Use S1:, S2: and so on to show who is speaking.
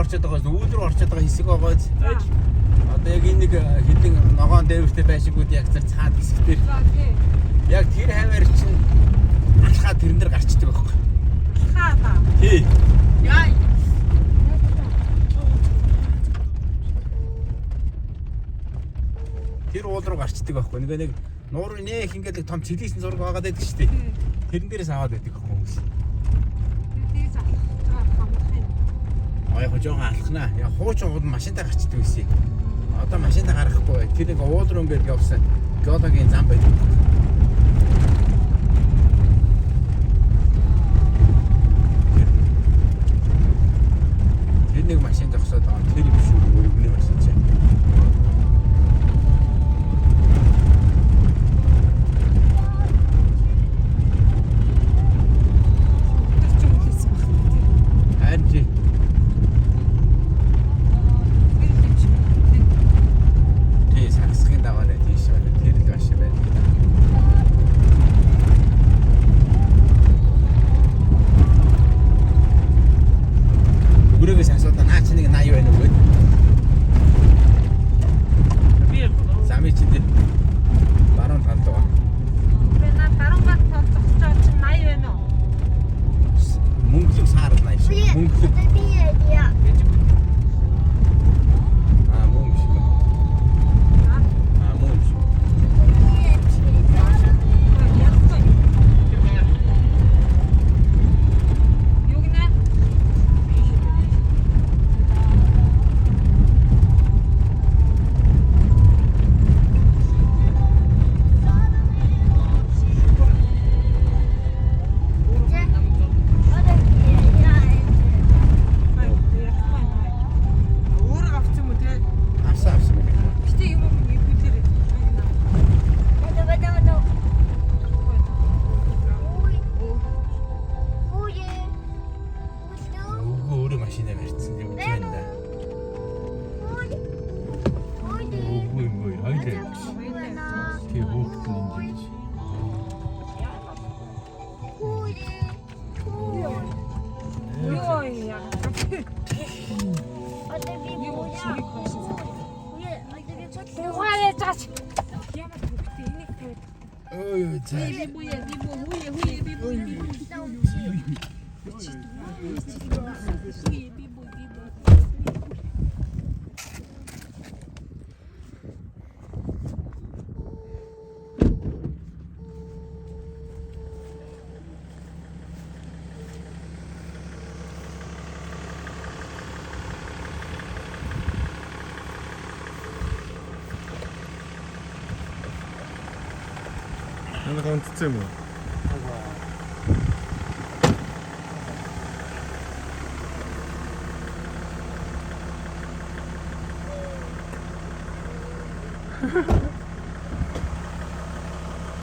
S1: орчод байгаа үүл рүү орчод байгаа хэсэг байгаа. Одоо яг энэ нэг хэдэн ногоон дээвэртэй байшингууд яг тэр цаад хэсэг дээр.
S2: За тий.
S1: Яг тэр хаваар чинь алхаа тэрэн дээр гарчдаг байхгүй.
S2: Алхаа та.
S1: Тий.
S2: Яа.
S1: Тэр уул руу гарчдаг байхгүй. Нэг нуурын нэх ингээд нэг том цэлийсэн зураг байгаад байдаг шүү дээ. Тэрэн дээрээс аваад байдаг байхгүй хүмүүс.
S2: Тийз алхах хамрах юм.
S1: А яг жоохон алхнаа. Яг хуучин уул машинтай гарчдаг байсан. Одоо машинтай гарахгүй. Тэр нэг уул руу ингээд явсан геологийн зам байдаг. Тэр нэг машин зогсоод байгаа. Тэр юм шүү. Өргөний машин чинь.
S2: Тэр чинь үлээсэн баг тий.
S1: Харин чи
S2: Тэр л юм шиг тий.
S1: тий сагсахын даваа тийш байна. Тэр л машин байдаг. Өгрөөгөөс асуудаа наа чи нэг 80 байна уу гэд. Замын чинь тэр баруун талд байгаа.
S2: Би наа баруун гар тал зогсож байгаа чинь 80 байна уу?
S1: Мөнгөлөг саарл 80 шүү. Мөнгөлөг. Аа мөн биш. Аа мөн биш.
S2: Яахгүй. Юу гинэ? Яахгүй наа.
S3: Өөрөө авсан юм уу те?
S1: Авсан авсан мэн.
S2: Гэтэ юм юм бүгдээр
S1: Өвгөө өөрөө машинаа барьсан юм байна да. Өвгөө юм гоё. Хоёлаа явж. Тий хөөхт нь энд явж.
S2: Йоо яа. Угаа яаж байгаа чи? Ямар хөвгтэй энийг тавиад.
S1: Ой ой за.
S4: Манай унтцсан юм уу?